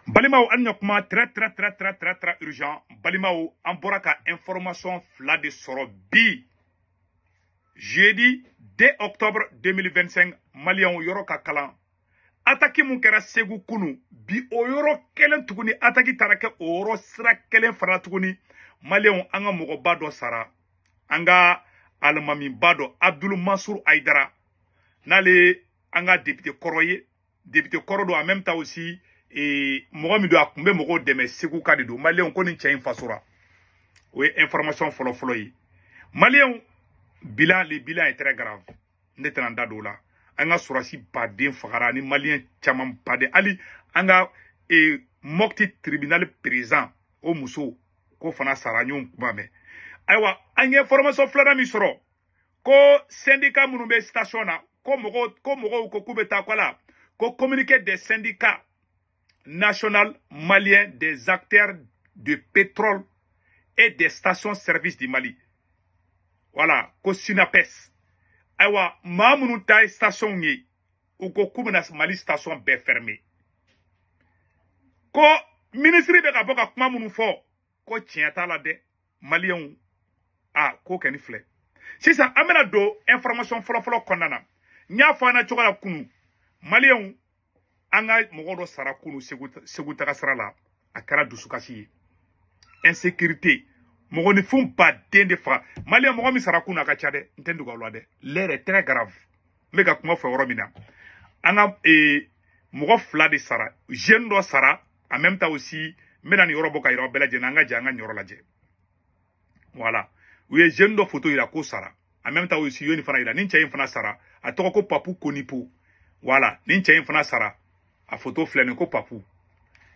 Balimaw, an ɲa kuma très très très très très très urgent. Balimaw, an bɔra ka information fila de sɔrɔ bi, jeudi 2 octobre 2025. Maliyɛnw, yɔrɔ ka kalan, attaque mun kɛra Segu kunu, bi o yɔrɔ kelen tuguni, attaque taara kɛ o yɔrɔ sira kelen fana tuguni. Maliyɛnw, an ka mɔgɔba dɔ sara, an ka alimamiba dɔ, Abdul Mansur Aydara, n'ale an ka député kɔrɔ ye, député kɔrɔ don, en même temps aussi mɔgɔ min don, a tun bɛ mɔgɔw dɛmɛ, Segu ka de don. Maliyɛnw, ko nin cɛ in fasora. O ye information fɔlɔ-fɔlɔ ye. Maliyɛnw, bilan, le bilan est très grave. Ne tɛna n da don o la. An ka sɔrɔsi baden fagara ni maliyɛn caman baden. Hali an ka Mopti tribunal président, o muso ko fana sara. An y'o kuma mɛn. Ayiwa, an ye information filanan min sɔrɔ, ko syndicat minnu bɛ station na, ko mɔgɔw ko k'u bɛ taa ko la, ko communiqué des syndicats national malien des acteurs de pétrole et des stations-service du Mali. Voilà, ko SYNAPES. Ayiwa, maa minnu ta ye station ye, u ko k'u bɛna Mali station bɛɛ fermer. Ko ministre bɛ ka bɔ ka kuma minnu fɔ, ko tiɲɛ t'a la dɛ. Maliyɛnw, a ko kɛ ni filɛ. Sisan an bɛna don information fɔlɔ-fɔlɔ kɔnɔna na. N y'a fɔ an na cogo la kunu, maliyɛnw, an ka mɔgɔ dɔ sara kunu Segu, Segu taga sira la. A kɛra dusukasi ye. Insécurité, mɔgɔninfin baden de faga. Maliyɛn, mɔgɔ min sara kunu, a ka ca dɛ. N tɛ dogo aw la dɛ, l'heure est très grave. N bɛ ka kuma fɔ yɔrɔ min na, an ka mɔgɔ fila de sara, jeune dɔ sara, en même temps aussi n bɛna nin yɔrɔ bɔ ka yira aw bɛɛ lajɛlen. An ka jɛ an ka nin yɔrɔ lajɛ. Voilà, u ye jeune dɔ photo yira ko sara. En même temps aussi, u ye nin fana yira, nin cɛ in fana sara, a tɔgɔ ko Papu Konipo. Voilà, nin cɛ in fana sara, a photo filɛ nin, ko Papu.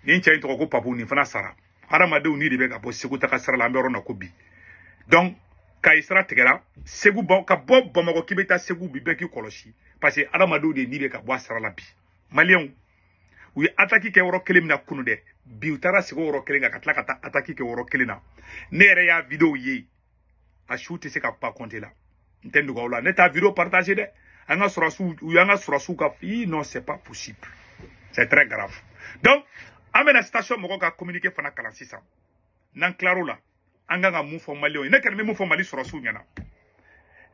Nin cɛ in tɔgɔ ko Papu, nin fana sara. Hadamadenw ni de bɛ ka bɔ Segu taga sira la. An bɛ yɔrɔ na ko bi, donc Kayi sira tigɛra. Segu bɔ ka bɔ Bamakɔ k'i bɛ taa Segu bi, bɛɛ k'i kɔlɔsi, parce que hadamadenw de ni bɛ ka bɔ a sira la bi. Maliyɛnw, u ye attaque kɛ yɔrɔ kelen min na kunu dɛ, bi u taara sigi o yɔrɔ kelen kan ka tila ka taa attaque kɛ yɔrɔ kelen na. Ne yɛrɛ y'a vidéo ye, a su tɛ se ka pa compter la. N tɛ dogo aw la, ne t'a vidéo partager dɛ. An ka sɔrɔsiw, u y'an ka sɔrɔsiw ka ii, non, c'est pas possible, c'est très grave. Donc an bɛna station mɔgɔw ka communiqué fana kalan sisan. N'an tilar'o la, an kan ka mun fɔ maliyɛnw ye? Ne kɔni bɛ mun fɔ Mali sɔrɔsiw ɲɛna?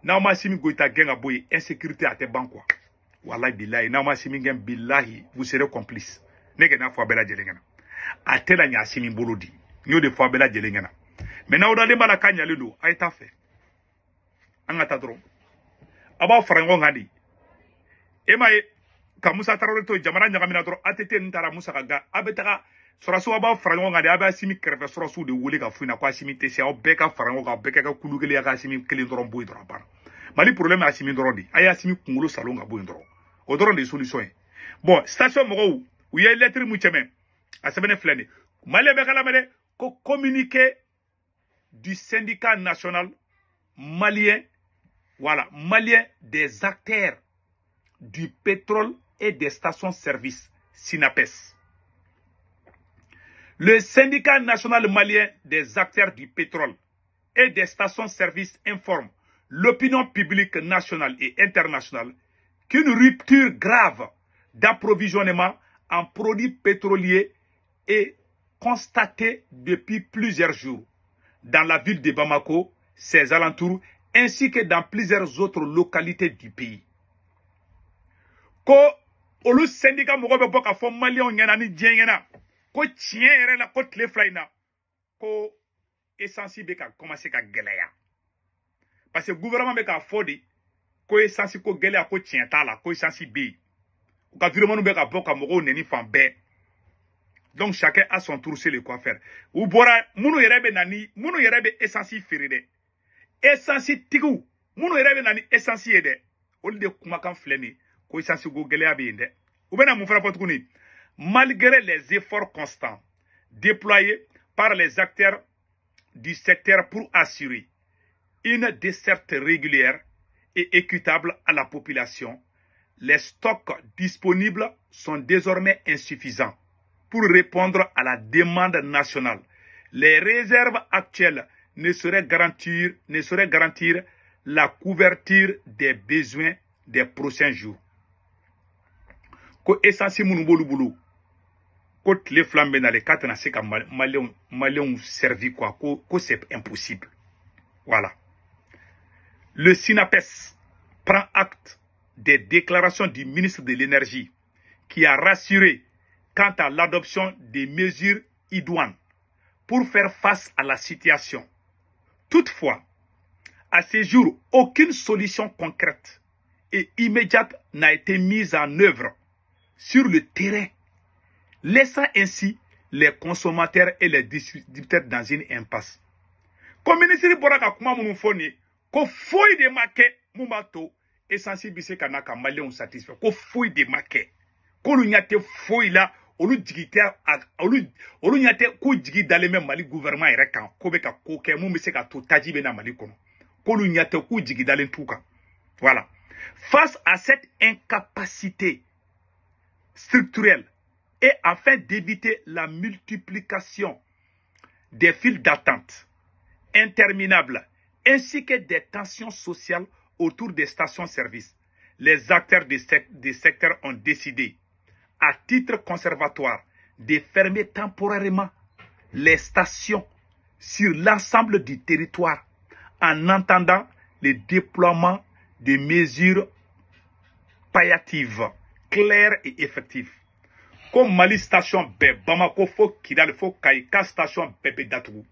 N'aw ma Assimi Goïta gɛn ka bɔ yen, insécurité a tɛ ban quoi. Walahi bilahi, n'aw ma Assimi gɛn, bilahi, vous serez complice. Ne kɛ n'a fɔ a bɛɛ lajɛlen ɲɛna, a tɛna ɲɛ Assimi bolo di. N y'o de fɔ a bɛɛ lajɛlen ɲɛna. Mais n'aw dalen b'a la k'a ɲalen don, a ye taa fɛ, an ka taa dɔrɔn. A b'aw fara ɲɔgɔn kan de. E m'a ye ka Musa Tarawele to, jamana ɲagamina dɔrɔn, ATT ninnu taara Musa ka ga. A bɛ taga sɔrɔsiw, a b'aw fara ɲɔgɔn kan de. A bɛ Asimi kɛrɛfɛ sɔrɔsiw de wele ka f'u ɲɛna ko Asimi tɛ se. Aw bɛɛ ka fara ɲɔgɔn kan, aw bɛɛ ka kɛ kulu kelen ye, a ka Asimi kelen dɔrɔn bɔ yen dɔrɔn, a banna. Mali problème ye Asimi dɔrɔn de. A ye Asimi kunkolo salon ka bɔ yen dɔrɔn, o dɔrɔn de ye solution ye. Bon, station mɔgɔw, u ye lettre mun cɛmɛ, a sɛbɛnnen filɛ nin ye. Maliyɛn bɛɛ ka lamɛn dɛ. Ko communiqué du syndicat national malien, voilà, malien des acteurs du pétrole et des stations-service, SYNAPES. Le syndicat national malien des acteurs du pétrole et des stations-service informe l'opinion publique nationale et internationale qu'une rupture grave d'approvisionnement en produits pétroliers est constatée depuis plusieurs jours dans la ville de Bamako, ses alentours, ainsi que dans plusieurs autres localités du pays. Ko olu syndicat mɔgɔ bɛ bɔ k'a fɔ maliyɛnw ɲɛna ni diɲɛ ɲɛna ko tiɲɛ yɛrɛ la, ko tile 2 in na, ko essence bɛ ka commencer ka gɛlɛya, parce que gouvernement bɛ k'a fɔ de ko essence ko gɛlɛya, ko tiɲɛ t'a la, ko essence bɛ yen. U ka vidéoman bɛ ka bɔ ka mɔgɔw nɛni fan bɛɛ. Donc chacun a son tour, c'est le quoi faire. U bɔra, minnu yɛrɛ bɛ na ni, minnu yɛrɛ bɛ essence feere dɛ, essence tigiw minnu yɛrɛ bɛ na ni essence ye dɛ, olu de kumakan filɛ nin ye, ko essence ko gɛlɛya bɛ yen dɛ. U bɛna mun fana fɔ tuguni? Malgré les efforts constants déployés par les acteurs du secteur pour assurer une desserte régulière et équitable à la population, les stocks disponibles sont désormais insuffisants pour répondre à la demande nationale. Les réserves actuelles ne sauraient garantir la couverture des besoins des prochains jours. Ko essence minnu b'olu bolo. Ko tile fila bɛ nalen k'a tɛna se ka Maliens servi quoi, ko c'est impossible. Voilà. Le SYNAPES prend acte des déclarations du ministre de l'Énergie qui a rassuré quant à l'adoption des mesures idoines pour faire face à la situation. Toutefois, à ce jour, aucune solution concrète et immédiate n'a été mise en œuvre sur le terrain, laissant ainsi les consommateurs et les distributeurs dans une impasse. Comme ministre bɔra ka kuma minnu fɔ nin ye, ko foyi de ma kɛ mun b'a to essence bɛ se ka na ka Maliyɛnw satisfait, ko foyi de ma kɛ, k'olu ɲɛ tɛ foyi la, olu jigi tɛ olu ɲɛ tɛ k'u jigi dalen bɛ Mali gouvernement yɛrɛ kan ko bɛ ka ko kɛ mun bɛ se ka to taji bɛ na Mali kɔnɔ, k'olu ɲɛ tɛ k'u jigi dalen t'u kan. Voilà. Face à cette incapacité structurelle et afin d'éviter la multiplication des files d'attente interminables ainsi que des tensions sociales autour des stations-service, les acteurs des secteurs ont décidé, à titre conservatoire, de fermer temporairement les stations sur l'ensemble du territoire en attendant le déploiement de mesures palliatives claires et effectives. Comme Mali station bɛɛ, Bamako fo Kidal fo Kayi, ka station bɛɛ bɛ datugu.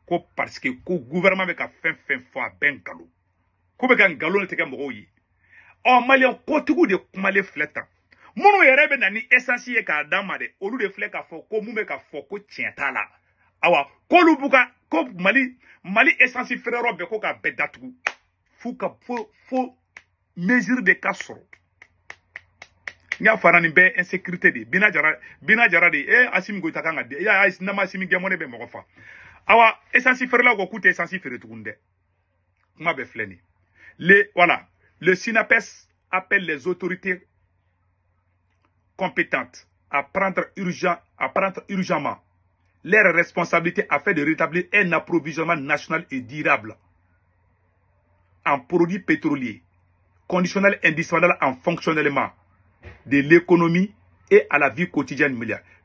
Ko parce que ko gouvernement bɛ ka fɛn fɛn fɔ a bɛɛ nkalon. Ko bɛ ka nkalon tigɛ mɔgɔw ye. Ɔ Maliyɛn kotigiw de kumalen filɛ tan. Minnu yɛrɛ bɛ na ni essence ye k'a d'an ma dɛ, olu de filɛ k'a fɔ ko mun bɛ ka fɔ ko tiɲɛ t'a la. Awa k'olu b'u ka ko Mali essence feereyɔrɔ bɛɛ ko k'a bɛɛ datugu. F'u ka fo mesure de ka sɔrɔ. N y'a fɔ nin bɛɛ insécurité de Bina Jara de Assimi Goïta kan ka di ya n'a ma Assimi gɛn mɔnɛ bɛ mɔgɔ fa. Awa essence feerelaw ko k'u tɛ essence feere tuguni dɛ. Kuma bɛɛ filɛ nin ye. Voilà, le SYNAPES appelle les autorités compétentes à prendre urgemment leurs responsabilités afin de rétablir un approvisionnement national et durable en produits pétroliers, conditionnels indispensables en fonctionnement de l'économie et à la vie quotidienne.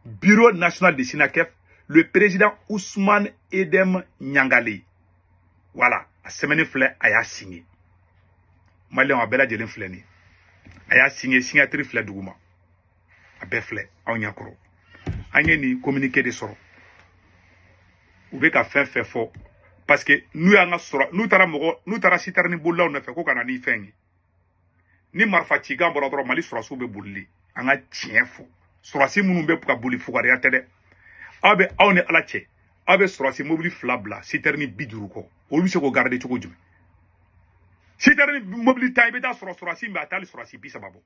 Bureau national de SYNAKEF, le président Ousmane Edem Nyangale. Voilà, la semaine filɛ a y'a signé. Maliyɛnw a bɛɛ lajɛlen filɛ nin ye. A y'a signé, signature filɛ duguma. A bɛɛ filɛ anw ɲɛkɔrɔ. An ye nin communiqué de sɔrɔ. U bɛ ka fɛn fɛn fɔ parce que n'u y'an ka sɔrɔ, n'u taara mɔgɔ, n'u taara citerne bolilaw nɔfɛ ko ka na ni fɛn ye. Ni marifa cikan bɔra dɔrɔn Mali sɔrɔsiw bɛ bolili. An ka tiɲɛ fɔ. Sɔrɔsi minnu bɛ ka boli fugariya tɛ dɛ. Aw bɛ aw ni Ala cɛ, aw bɛ sɔrɔsi mobili 2 bila citerne 50 kɔ. Olu bɛ se k'o garder cogo jumɛn? Citerne mobili 10 i bɛ taa sɔrɔ sɔrɔsi min a t'ale sɔrɔsi 30 bɔ.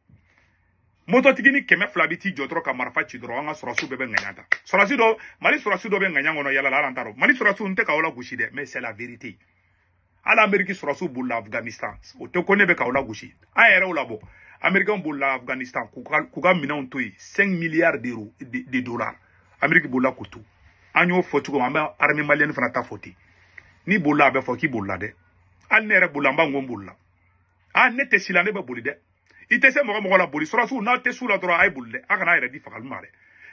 Mototigi ni 200 bɛ t'i jɔ dɔrɔn ka marifa ci dɔrɔn, an ka sɔrɔsiw bɛɛ bɛ ŋaɲa ta. Sɔrɔsi dɔ, Mali sɔrɔsi dɔ bɛ ŋaɲa kɔnɔ yala la, hali an t'a dɔn. Mali sɔrɔsiw n tɛ k'aw lagosi dɛ, mais c'est la vérité. Hali Amérique sɔrɔsiw bolila Afghanistan, o tɛ ko ne bɛ k'aw lagosi. An yɛrɛ y'o labɔ. Américains bolila Afghanistan k'u ka minɛnw to yen, 5 milliards d'euros de dollars. Amérique bolila k'o to. An y'o fɔ cogo min, an bɛ armée malienne fana ta fɔ ten. N'i bolila a bɛ fɔ k'i bolila dɛ. Hali ne yɛrɛ bolila, n b'a n ko n bolila. Ah, ne tɛ si la, ne bɛ boli dɛ. I tɛ se mɔgɔ mɔgɔ la boli, sɔrɔsiw n'aw tɛ s'u la dɔrɔn a ye boli dɛ. A kana a yɛrɛ di fagali ma dɛ.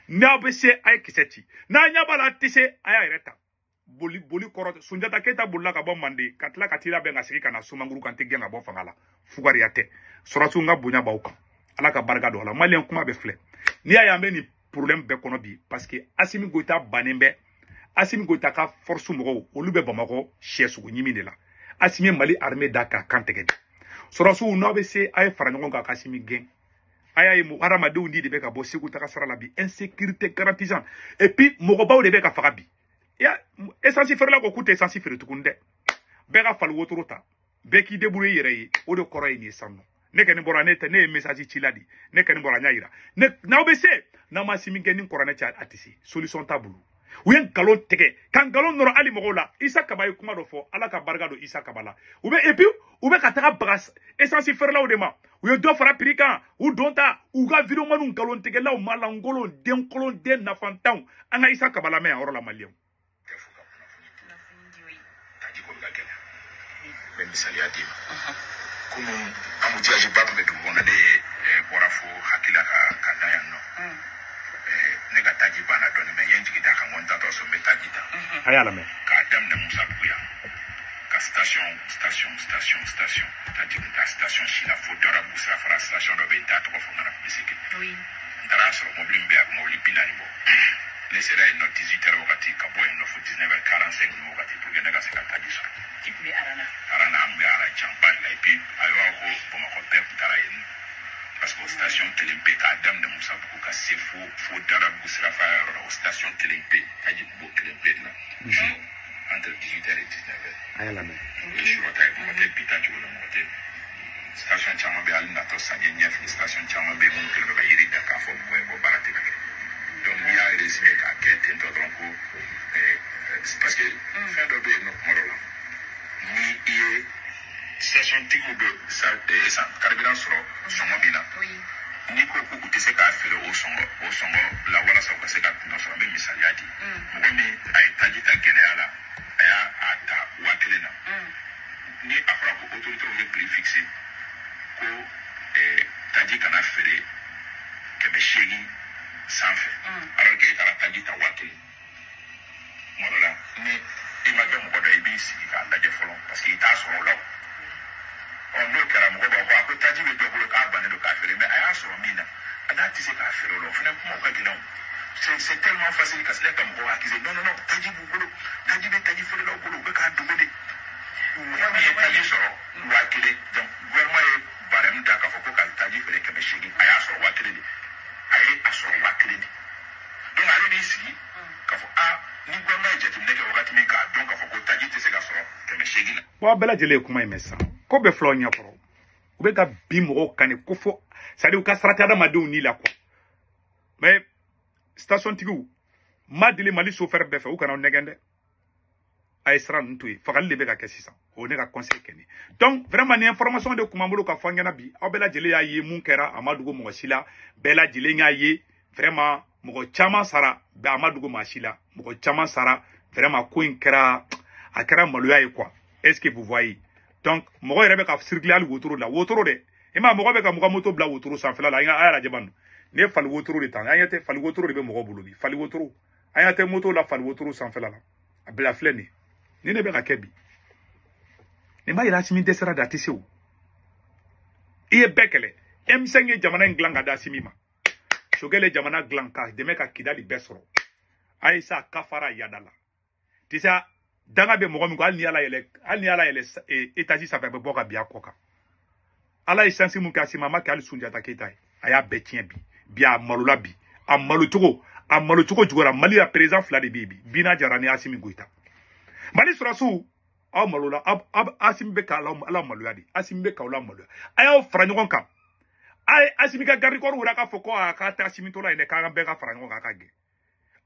N'aw bɛ se a ye kisɛ ci. N'a ɲɛ b'a la a tɛ se a y'a yɛrɛ ta. Boli boli kɔrɔ Sunjata Keyita bolila ka bɔ Manden ka tila ka t'i labɛn ka segin ka na Sumanguru kan tɛ gɛn ka bɔ fanga la. Fugariya tɛ. Sɔrɔsiw ka bonya b'aw kan. Ala ka barika don a la. Maliyɛn kuma bɛ filɛ. N'i y'a ye an bɛ nin problème bɛɛ kɔnɔ bi parce que Assimi Goïta bannen bɛ. Assimi Goïta ka force mɔgɔw olu bɛ Bamakɔ sɛ sogo ɲimi de la. Assimi ye Mali armée da k'a kan tigɛ de. Sɔrɔsiw n'aw bɛ se a ye fara ɲɔgɔn kan ka Assimi gɛn. A y'a ye hadamadenw di de bɛ ka bɔ Segu taga sira la bi, insécurité garantissante. Et puis mɔgɔbaw de bɛ ka faga bi. Ya essence feerela ko k'u tɛ essence feere tuguni dɛ. Bɛɛ ka fali wotoro ta. Bɛɛ k'i débrouiller i yɛrɛ ye. O de kɔrɔ ye nin ye sisan nɔ. Ne kɔni bɔra ne tɛ ne ye message ci la de. Ne kɔni bɔra n y'a yira. Ne n'aw bɛ se n'aw ma Assimi gɛn ni kɔrɔnɛ cɛ a tɛ se. Solution t'a bolo. U ye nkalon tigɛ ka nkalon nɔrɔ hali mɔgɔw la. Isa Kaba ye kuma dɔ fɔ, Ala ka barika don Isa Kaba la. U bɛ et puis u bɛ ka taga baga essence feerelaw de ma. U ye dɔ fara prix kan, u don ta, u ka vidéomanw nkalon tigɛlaw malankolon denkolon den nafantanw. An ka Isa Kaba lamɛn yan yɔrɔ la Maliyɛnw. Bɛ misaliya d'i ma kunun embouteillage ba tun bɛ dugu kɔnɔ, ne ye bɔra fo hakili la ka na yan nɔ. taji banna dɔɔni, mais n ye n jigi d'a kan, ko n taatɔ so n bɛ taji ta. A y'a lamɛn. K'a daminɛ Musabugu yan ka station station station station taji kun taa station si la fo Darabugu sirafara station dɔ bɛ yen, n t'a tɔgɔ fɔ n kana publicité kɛ. N taara sɔrɔ mobili min bɛ yen, a bɛ mobili 40 bɔ. Ne sera yen nɔ 18 heures wagati, ka bɔ yen nɔ fo 19 heures 45 ninnu wagati pour que ne ka se ka taji sɔrɔ. I tun bɛ aran na? Aran na, an bɛ aran janba de la. Et puis a y'a ko Bamakɔ bɛɛ tun taara yen nɔ, parce que o station kelen pe, k'a daminɛ Musabugu ka se fo Darabugu sirafara yɔrɔ la, o station kelen pe, taji tun b'o kelen pe de la entre 18 heures et 19 heures. A y'a lamɛn. O ye surɔ ta ye, mɔgɔ tɛ bi ta cogo la, mɔgɔ tɛ. Station caman bɛ yen, hali natɔ san ye ɲɛfɛ, station caman bɛ yen minnu kɛlen bɛ ka yiri da k'a fɔ mɔgɔ ye ko baara tɛ ka kɛ. Donc n'i y'a résumé k'a kɛ ten tɔ dɔrɔn ko parce que fɛn dɔ bɛ yen nɔ, kuma dɔ la ni i ye station tigiw bɛ carburant sɔrɔ sɔngɔ min na, n'i ko k'u tɛ se k'a feere o sɔngɔ la walasa u ka se ka tɔnɔ sɔrɔ. N bɛ misaliya di. Mɔgɔ min a ye taji ta gɛlɛya la, a y'a ta 1000 na, ni a fɔra ko autorité ye prix fixé ko taji kana feere 800 sanfɛ, alors que e taara taji ta 1000, kuma dɔ la ni i ma kɛ mɔgɔ dɔ ye, i b'i sigi k'a lajɛ fɔlɔ, parce que i t'a sɔrɔ o la. O ɔ n'o kɛra, mɔgɔ b'a fɔ a ko taji bɛ dɔ bolo k'a bannen don k'a feere, mais a y'a sɔrɔ min na, a n'a tɛ se k'a feere o la, o fana kumaw ka gɛlɛn o. C'est tellement facile ka sinɛ ka mɔgɔw accuser. Non non non, taji b'u bolo, taji bɛ taji feerelaw bolo, u bɛ k'a dogo de. Mɔgɔ min ye taji sɔrɔ 1000, donc gouvernement ye barème da k'a fɔ ko ka taji feere 800, a y'a sɔrɔ 1000 de, a ye a sɔrɔ 1000 de. Donc ale b'i sigi k'a fɔ a ni gouvernement ye jateminɛ kɛ wagati min k'a dɔn k'a fɔ ko taji tɛ se ka sɔrɔ 800 la. Bon, bɛɛ lajɛlen ye kuma in mɛn sisan, ko bɛɛ filɛ aw ɲɛkɔrɔ, u bɛ ka bin mɔgɔw kan de ko fo c'est à dire u ka sira tɛ adamadenw ni la quoi. Mais station tigiw ma deli Mali chauffeur bɛɛ fɛ, u kana aw nɛgɛn dɛ, a ye sira ninnu to yen, fagali de bɛ ka kɛ sisan, o ye ne ka conseil kɛ nin. Donc vraiment nin information de kun b'an bolo ka fɔ an ɲɛna bi, aw bɛɛ lajɛlen y'a ye mun kɛra, a ma dogo mɔgɔ si la, bɛɛ lajɛlen y'a ye vraiment mɔgɔ caman sara, bɛɛ a ma dogo maa si la, mɔgɔ caman sara vraiment, ko in kɛra a kɛra maloya ye quoi. Est-ce que vous voyez? Donc mɔgɔ yɛrɛ bɛ ka circuler hali wotoro la, wotoro dɛ, i ma mɔgɔ bɛ ka mɔgɔ moto bila wotoro sanfɛla la, an y'a lajɛ ban, ne ye fali wotoro de ta, an ɲɛ tɛ fali wotoro de bɛ mɔgɔ bolo bi, fali wotoro, an ɲɛ tɛ moto la fali wotoro sanfɛla la, a bila filɛ nin ye, ni ne bɛ ka kɛ bi, nin b'a yira Asimi dɛsɛra de, a tɛ se o. I ye bɛɛ kɛlɛ, M5 ye jamana in dilan ka di Asimi ma, Sogɛl ye jamana dilan ka dɛmɛ ka Kidali bɛɛ sɔrɔ, Ayisa kafara yada la, tisa danga bɛ mɔgɔ min kɔ, hali ni ala yɛlɛ, hali ni ala yɛlɛ étage sanfɛ, a bɛ bɔ ka bin a kɔ kan. Ala ye chance mun kɛ Asimi, a ma kɛ hali Sunjata Keyita ye, a y'a bɛɛ tiɲɛ bi, bi a malola bi, a malocogo, a malocogo juguyara. Mali la président fila de bɛ yen bi, Bina Jara ni Asimi Goyita. Mali sɔrɔsiw aw malola, Asimi bɛ k'aw ala maloya de, Asimi bɛ k'aw la maloya, a y'aw fara ɲɔgɔn kan. A ye Asimi ka garde corps wele k'a fɔ ko a k'a tɛ Asimi to la yen dɛ, k'an bɛɛ ka fara ɲɔgɔn kan k'a gɛn.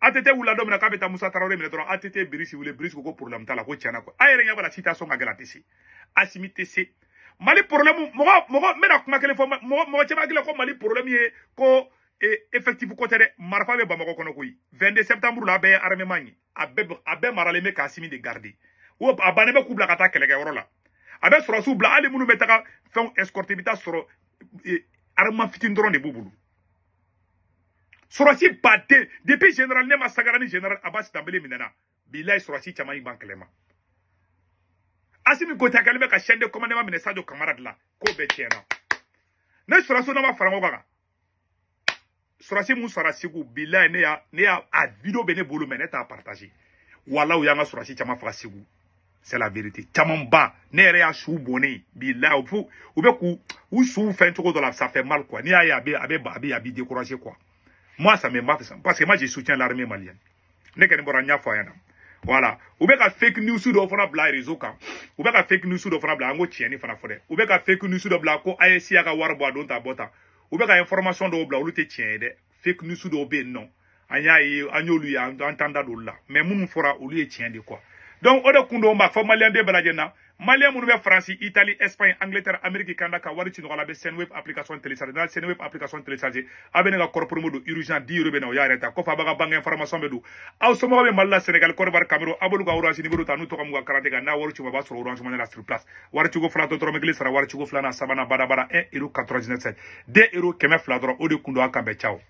ATT wulila don min na k'a bɛ taa Musa Tarawele minɛ dɔrɔn, ATT Birisi wele, Birisi ko problème t'a la, ko tiɲɛna ko a yɛrɛ ɲɛ b'a la situation ka gɛlɛn, a tɛ se, Asimi tɛ se. Mali problème mɔgɔ mɔgɔ n bɛna kuma kelen fɔ, mɔgɔ caman hakili la ko Mali problème ye ko effectif ko tɛ dɛ, marifa bɛ Bamakɔ kɔnɔ koyi. 22 septembre la a bɛɛ ye armement ye, a bɛɛ maralen bɛ k'Asimi de garder, o a bannen bɛ k'u bila ka taa kɛlɛkɛyɔrɔ la, a bɛ sɔrɔsiw bila hali minnu bɛ taga fɛnw escorter, i bɛ taa sɔrɔ armement fitinin dɔrɔn de b'u bolo. Sɔrɔsi baden depuis général ne ma sagara ni général Abbas Danbele minɛna, bilayi sɔrɔsi caman y'i ban kɛlɛ ma. Asimi Goyita kɛlen bɛ ka chaîne de commandement minɛ Sadio Kamara de la, k'o bɛɛ tiɲɛna. Ne sɔrɔsiw n'a ma fara ɲɔgɔn kan, sɔrɔsi mun sara Segu, bilayi ne y'a a vidéo bɛ ne bolo mais ne t'a partager. Walahi u y'an ka sɔrɔsi caman faga Segu, c'est la vérité, caman ba ne yɛrɛ y'a su bɔnnen, bilayi u bɛ k'u su fɛn cogo dɔ la, ça fait mal quoi. N'i y'a ye a bɛ décourager quoi. Moi, ça me marque, parce que moi, je soutiens l'armée malienne. Ne kɔni bɔra n y'a fɔ a ɲɛna. Voilà. U bɛ ka fake news dɔ fana bila réseau kan. U bɛ ka fake news dɔ fana bila, an ko tiɲɛni fana fɔ dɛ. U bɛ ka fake news dɔ bila ko AES y'a ka wari bɔ a don ta bɔ tan. U bɛ ka information dɔw bila, olu tɛ tiɲɛ ye dɛ. Fake news dɔw bɛ yen nɔ. An y'a ye, an y'olu ye, an t'an da don olu la. Mais minnu fɔra, olu ye tiɲɛ de quoi. Donc o de kun don, n b'a fɔ maliyɛn den bɛɛ lajɛlen na. Maliyɛn minnu bɛ Faransi, Italie, Espagne, Angleterre, Amérique, Canada ka wari ci ɲɔgɔn la, a bɛ Sendwave application télécharger. N'a Sendwave application télécharger, a bɛ ne ka code promo don urgent 10 euros bɛ na, o y'a yɛrɛ ta. Kɔfɛ a b'a ka banque information bɛ don. Aw somɔgɔw bɛ Mali la, Sénégal, Côte d'Ivoire, Cameroun, a b'olu ka Orange numéro ta n'u tɔgɔ m'u ka carte kan, n'a wari ci u ma, a b'a sɔrɔ Orange Money la sur place. Wari ciko fila tɔ dɔrɔmɛ kelen sara, wari ciko filanan, sabanan, badabada 1 euro 97, 2 euro 200 dɔrɔn, o de kun don. A kan bɛn, ciao.